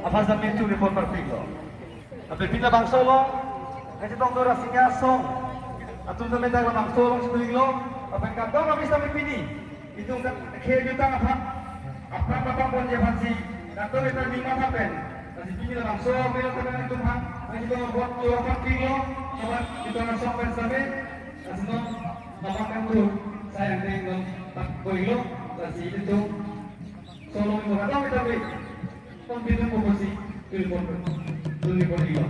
Apa sa pintu report partiglo. Ape pila bang solong, kasi tong dora singa song. Atun sa meta bang solong situiglo, apa kadang kami sa pini. Itu kan khel juta apa? Apa apa pun dia pasti. Atau kita lima hapen. Kasi pini bang solong melo kan itu ha. Kasi tong buat tu apa tiglo, sama itu na song pen sabe. Kasi no makan tu sayang dengan tak koiglo, kasi itu solong itu kadang kita beli. Komputer promosi telepon telepon iglo.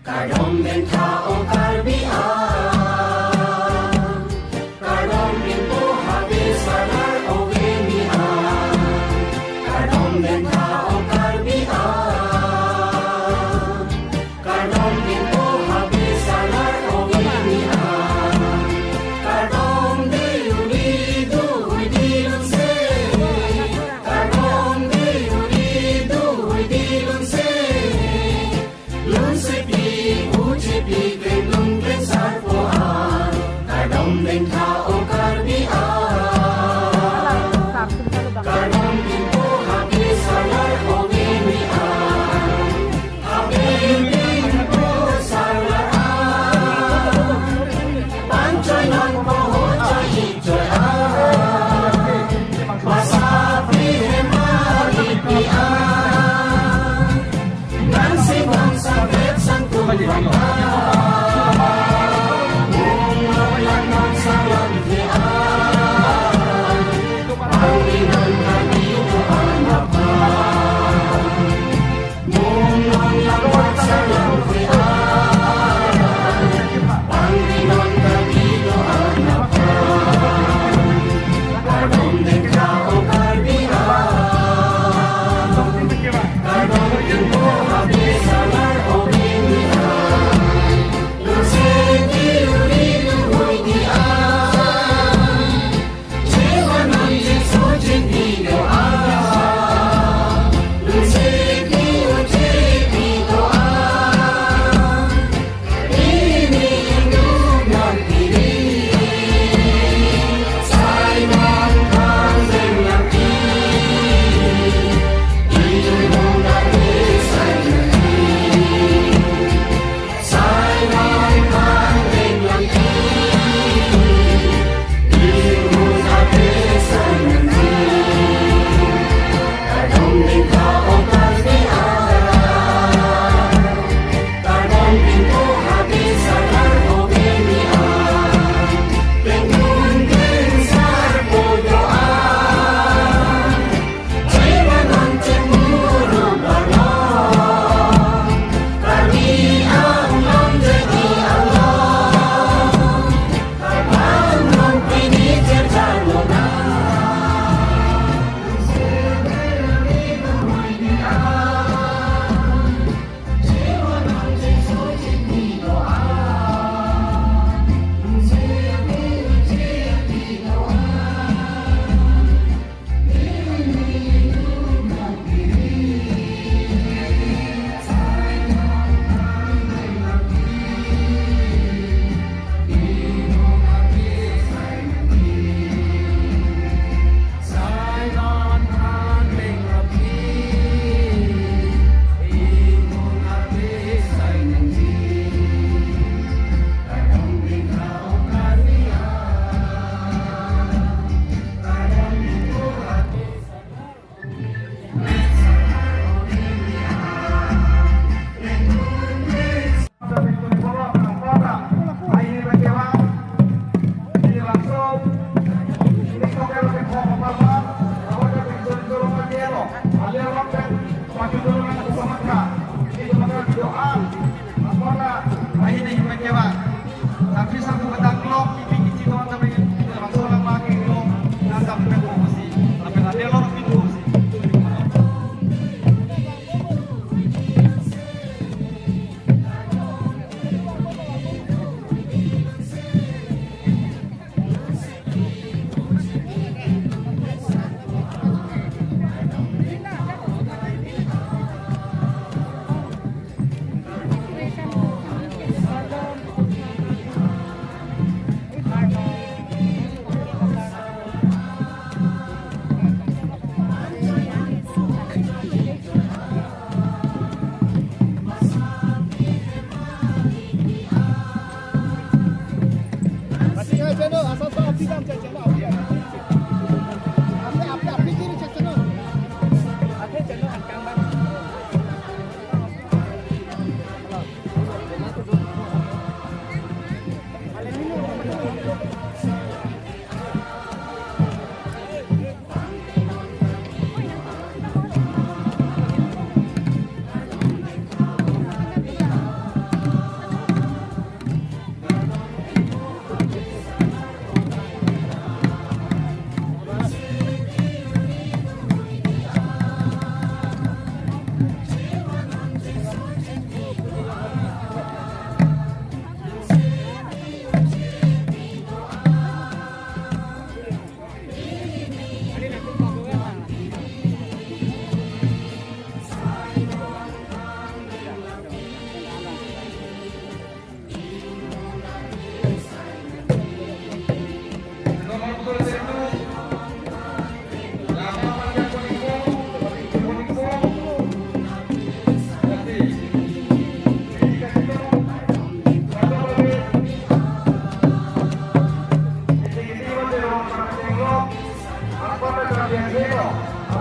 Kardom ben tha o karbi a Kardom bin po habe salar o we mi a Kardom ben tha o karbi a Kardom bin po habe salar o we mi a Kardom de uri du hui di lun se Kardom de uri du hui di lun se Lun se pi, u che pi,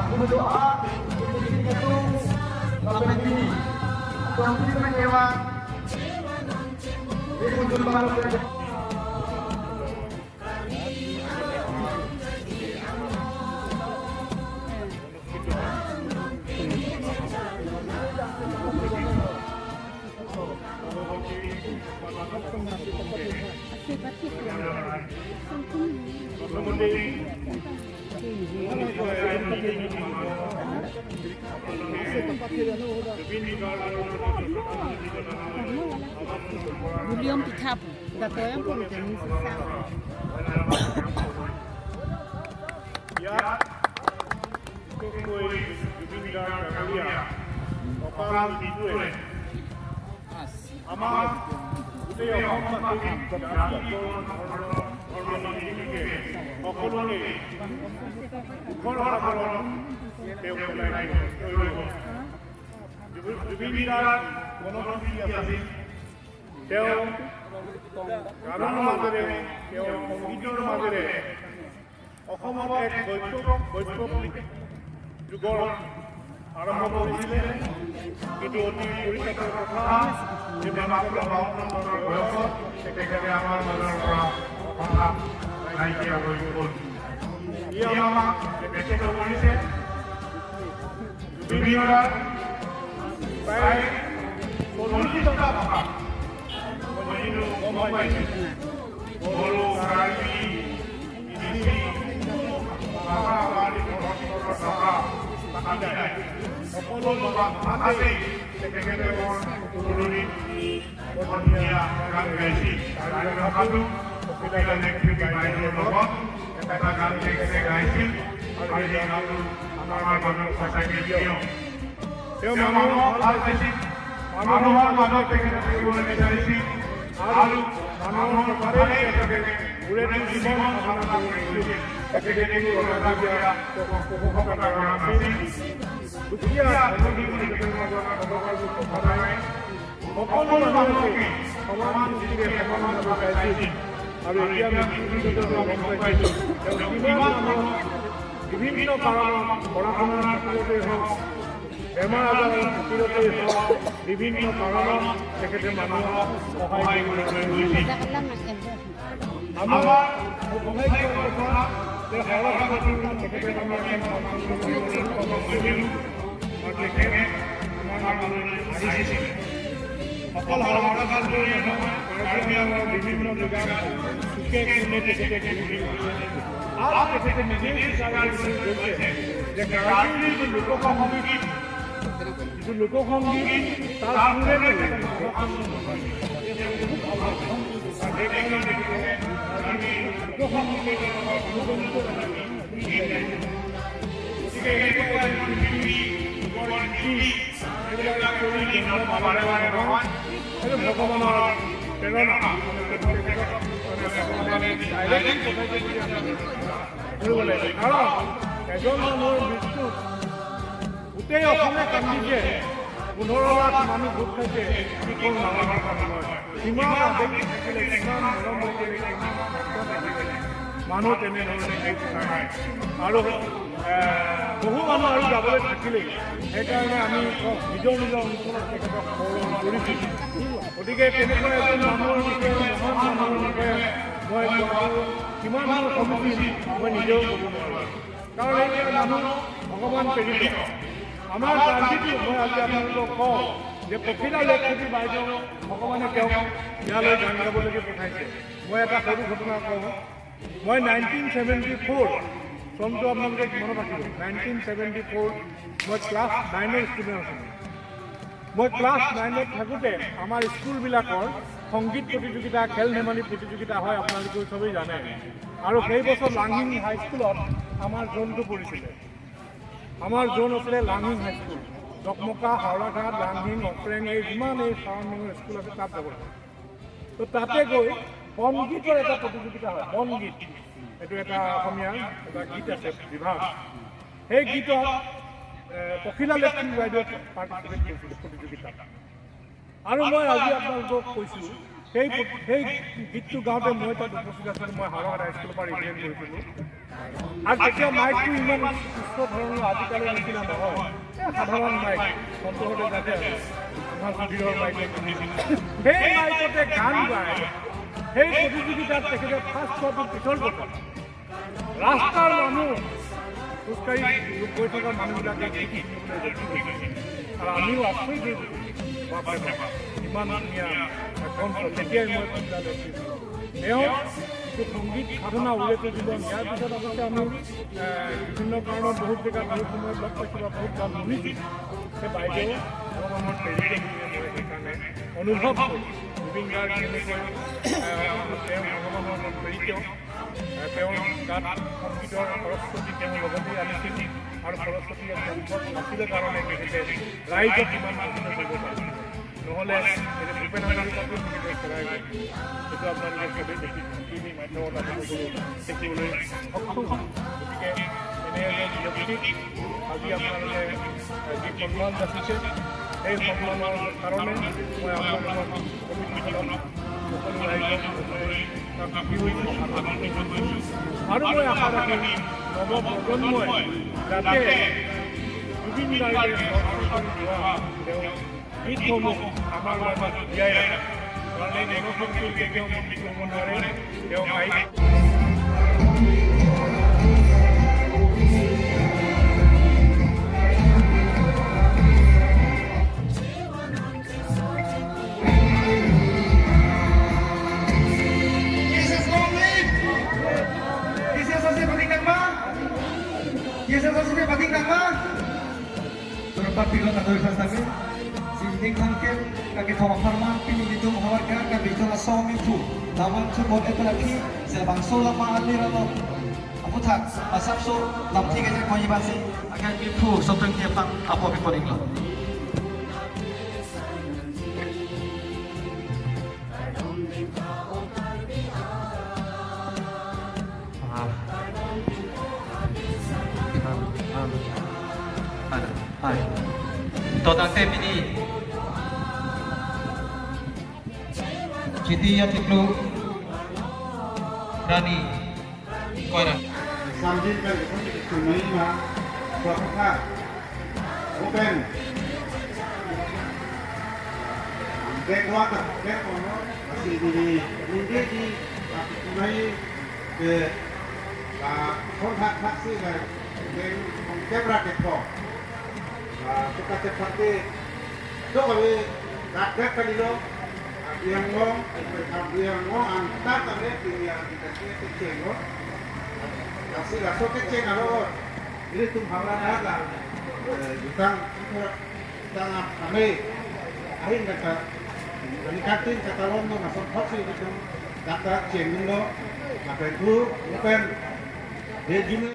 Aku berdoa itu sampai ini. Atau menyewa. Ini muncul baru. William Pitapu, Datoyan Politenisi. তেওঁ গানৰ মাজেৰে, তেওঁ সংগীতৰ মাজেৰে অসমত এক বৈপ্লৱিক যুগৰ আৰম্ভ কৰিছিলে। কিন্তু অতি পৰিতাপৰ কথা যে মাত্ৰ 52 বছৰ বয়সত তেখেতে আমাৰ মাজৰ পৰা হঠাৎ নাইকিয়া হৈ গ'ল। ই আমাক ব্যথিত কৰিছে। জুবিনদাৰ প্ৰায় 40টা ভাষা মই যিটো গম পাইছোঁ, বড়ো, কাৰ্বি, মিচিং ভাষা, আমাৰ ভাষা সকলো ভাষাতেই তেখেতে বৰ পুৰণি বৰ ধুনীয়া গান গাইছিল। কাৰ্বি ভাষাটো কপিলা লেখি বাইদেউৰ লগত এটা গান তেখেতে গাইছিল আৰু সেই গানটো আমাৰ মাজত সঁচাকৈ প্ৰিয়। তেওঁ মানুহক ভাল পাইছিল, মানুহৰ মাজত তেখেতে থাকিবলৈ বিচাৰিছিল আৰু মানুহৰ কথাৰেই তেখেতে গোটেই জীৱন সাধনা কৰি গৈছিল। তেখেতে টকা পোষকতা কৰা নাছিল, দুখীয়া ধনী বুলি কথা নাই, সকলো মানুহকে সমান দৃষ্টিৰে সমানভাৱে চাইছিল। আৰু এতিয়া মৃত্যুৰ গম পাইছোঁ তেওঁ কিমান মানুহক বিভিন্ন কাৰণত, পঢ়া শুনাৰ খাতিৰতেই হওক, বেমাৰ আজাৰৰ খাতিৰতেই হওক, বিভিন্ন কাৰণত তেখেতে মানুহক সহায় কৰিবলৈ গৈছিল। আমাৰ সৌভাগ্যৰ কথা যে হাওৰাঘাটত তেখেতে আমাৰ গৈছিলোঁ আৰু তেখেতে আমাৰ মাজলৈ আহিছিল। অকল হাওৰাঘাট বুলিয়ে নহয়, কাৰ্বি আংলঙৰ বিভিন্ন জেগাত চুকে কোণে তেখেতে ঘূৰি গৈছে। আৰু তেখেতে নিজেই স্বীকাৰ কৰি গৈছে যে কাৰ্বিৰ যিটো লোকসংগীত, যিটো লোকসংগীত, তাৰ সুৰে তেখেতে সেইকাৰণে তেখেতে লোকসংগীতৰ লগত অনুবন্ধিত গীত গাইছে। গতিকে এনেকুৱা এজন শিল্পী, লোকগীতি এইবিলাক কৰি জন্ম বাৰে বাৰে নহয়। সেইটো ভগৱানৰ প্ৰেৰণা, ডাইৰেক্ট কৰিব লাগিব। কাৰণ এজন মানুহৰ মৃত্যুত গোটেই অসমে কান্দিছে, 15 লাখ মানুহ গোট খাইছে, কি কম ডাঙৰ কথা নহয়। কিমান আৱেগিক থাকিলে, কিমান মৰম থাকিলে, কিমান ভক্ত থাকিলে মানুহ তেনেধৰণে গোট খায়। আৰু বহু মানুহ আৰু যাবলৈ থাকিলেই, সেইকাৰণে আমি নিজৰ নিজৰ অঞ্চলত তেখেতক সোঁৱৰণ কৰিছোঁ। গতিকে তেনেকুৱা এজন মানুহৰ বিষয়ে, মহান মানুহৰ বিষয়ে মই কোৱাটো কিমান মানুহ সমীচীন মই নিজেও ক'ব নোৱাৰোঁ। কাৰণ এইবিলাক মানুহ ভগৱান প্ৰেৰিত। আমাৰ কাৰ্বিটো মই আজি আপোনালোকক কওঁ যে পখিলা লেখথেপী বাইদেউ, ভগৱানে তেওঁক ইয়ালৈ গান গাবলৈকে পঠাইছে। মই এটা সৰু ঘটনা কওঁ। মই 1974 চনটো আপোনালোকে মনত ৰাখিব, 1974 মই ক্লাছ 9ৰ ষ্টুডেণ্ট আছিলোঁ। মই ক্লাছ 9ত থাকোঁতে আমাৰ স্কুলবিলাকৰ সংগীত প্ৰতিযোগিতা, খেল ধেমালি প্ৰতিযোগিতা হয়, আপোনালোকেও চবেই জানে। আৰু সেই বছৰ লাংহিং হাইস্কুলত আমাৰ জোনটো পৰিছিলে। আমাৰ জোন আছিলে লাংহিং হাইস্কুল। ডকমকা, হাওৰাঘাট, লাংহিং, অক্ৰেং, এই যিমান এই চাৰাউণ্ডিঙৰ স্কুল আছে তাত যাব লাগে। তো তাতে গৈ বনগীতৰ এটা প্ৰতিযোগিতা হয়। বনগীত, এইটো এটা অসমীয়া এটা গীত আছে বিভাগ। সেই গীতত পখিলা লেখথেপী বাইদেৱে পাৰ্টিচিপেট কৰিছিলে প্ৰতিযোগিতাত। আৰু মই আজি আপোনালোকক কৈছোঁ, সেই গীতটো গাওঁতে মই তাত উপস্থিত আছিলোঁ। মই হাওৰাঘাট হাইস্কুলৰ পৰা ৰিপ্ৰেজেণ্ট কৰিছিলোঁ। আৰু তেতিয়া মাইকটো ইমান উচ্চ ধৰণৰ আজিকালিৰ নিচিনা নহয়, সাধাৰণ মাইক, সন্তোষতে যাতে আমাৰ সুধীৰৰ মাইক, সেই মাইকতে গান গাই সেই প্ৰতিযোগিতাত তেখেতে ফাৰ্ষ্ট হোৱাটো পিছৰ কথা, ৰাস্তাৰ মানুহ খোজকাঢ়ি গৈ থকা মানুহবিলাকে দেখি আৰু আমিও আচৰিত হৈ গৈছোঁ, বাপৰে বাপ, ইমান ধুনীয়া কণ্ঠ। তেতিয়াই মই কবিতা লিখিছিলোঁ। তেওঁ যিটো সংগীত সাধনা উলিয়াই জীৱন, ইয়াৰ পিছত অৱশ্যে আমি বিভিন্ন কাৰণত বহুত জেগাত বহুত সময়ত লগ পাইছোঁ বা বহুত গান শুনিছোঁ। সেই বাইদেউ ভগৱানৰ প্ৰেৰিত বুলিয়ে মই সেইকাৰণে অনুভৱ কৰোঁ। জুবিন গাৰ্গ যেনেকৈ তেওঁ ভগৱানৰ প্ৰেৰিত, তেওঁৰ গাত সংগীতৰ সৰস্বতী তেওঁ লগতে আনিছিল আৰু সৰস্বতীয়ে কণ্ঠত নাছিলে কাৰণে তেখেতে ৰাইজক ইমান মোহিত কৰিব পাৰিছিল। নহ'লে এতিয়া ভূপেন হাজৰিকাকো তেখেতে হেৰাই গ'ল। সেইটো আপোনালোকে চবেই দেখিছে, টিভি মাধ্যমত আমি সকলো দেখিবলৈ সক্ষম। গতিকে এনে এজন ব্যক্তিক আজি আপোনালোকে যি সন্মান যাচিছে, সেই সন্মানৰ কাৰণে মই আপোনালোকক কমিটিখনক, সকলো ৰাইজক সুখী হৈছোঁ, আনন্দিত হৈছোঁ। আৰু মই আশা ৰাখিম নৱপ্ৰজন্মই যাতে জুবিন গাৰ্গে স্পৰ্শ কৰি যোৱা তেওঁ গীতসমূহ আমাৰ মাজত জীয়াই ৰাখে, কাৰণ এই গণশক্তিৰ কেতিয়াও মৃত্যু হ'ব নোৱাৰে। তেওঁ গায়ক। Jesus long live! Jesus asi pating nangma? Jesus asi pating nangma? Berempat pilot atau bisa kami Sing khangke kaki thoma pharma pini itu mawar ka ka bicho na song mi phu lawan chu bot eto laki sel bang so lama ali ralo apu thak asap so lam thi ke khoi ba si akai mi phu sotong ke pang apo bi poring lo. Totang pini Jitiya Tiklu Rani Koira Samjit ka tunai ma prapha open backwater back ono si di ni di tunai ke la khon thak thak si ga den camera ke tho kita cepat tu kami rakyat kali lo yang ngong yang ngong angkat kami yang kita kecil lo kasih langsung kecil kalau ini tuh hamlan lah jutang jutang kami akhir kata kami katin kata lo masuk hoax itu kata cengin lo apa itu bukan dia gini.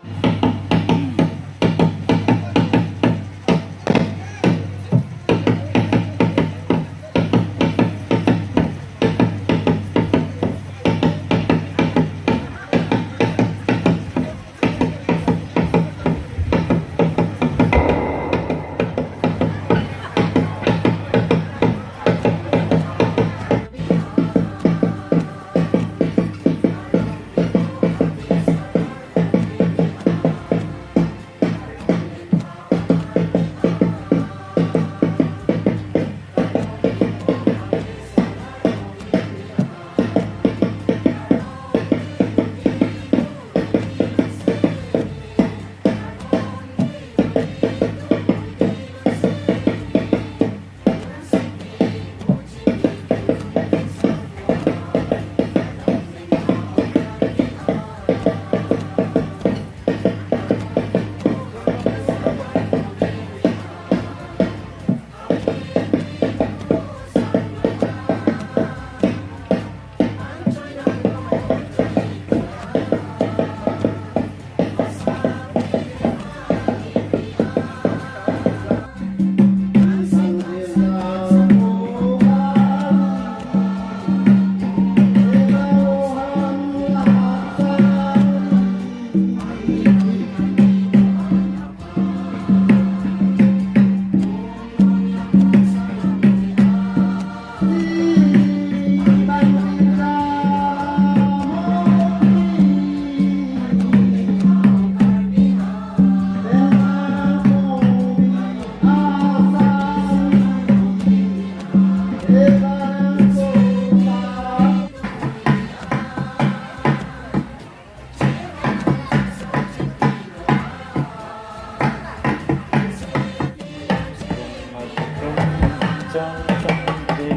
Chong chong di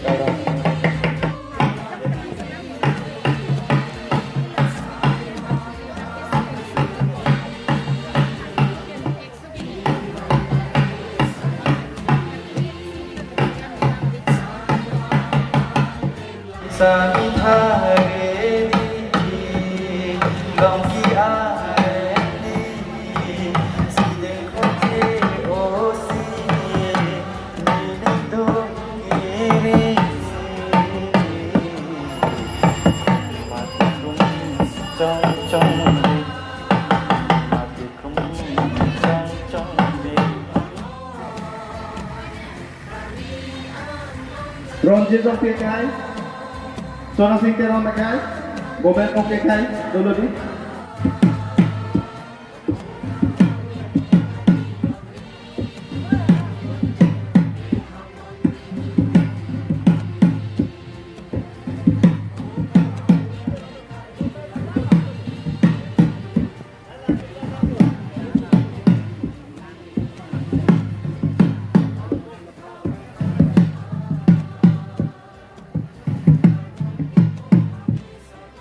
kadang. Sami thare di gong ki are di si de kho che o si ni ne do ke re ma kum chong chong di ma kum chong chong di. Ranjit Jong Kai, Sona Singh Teron Kai, Goben Okay Kai, Dolodi.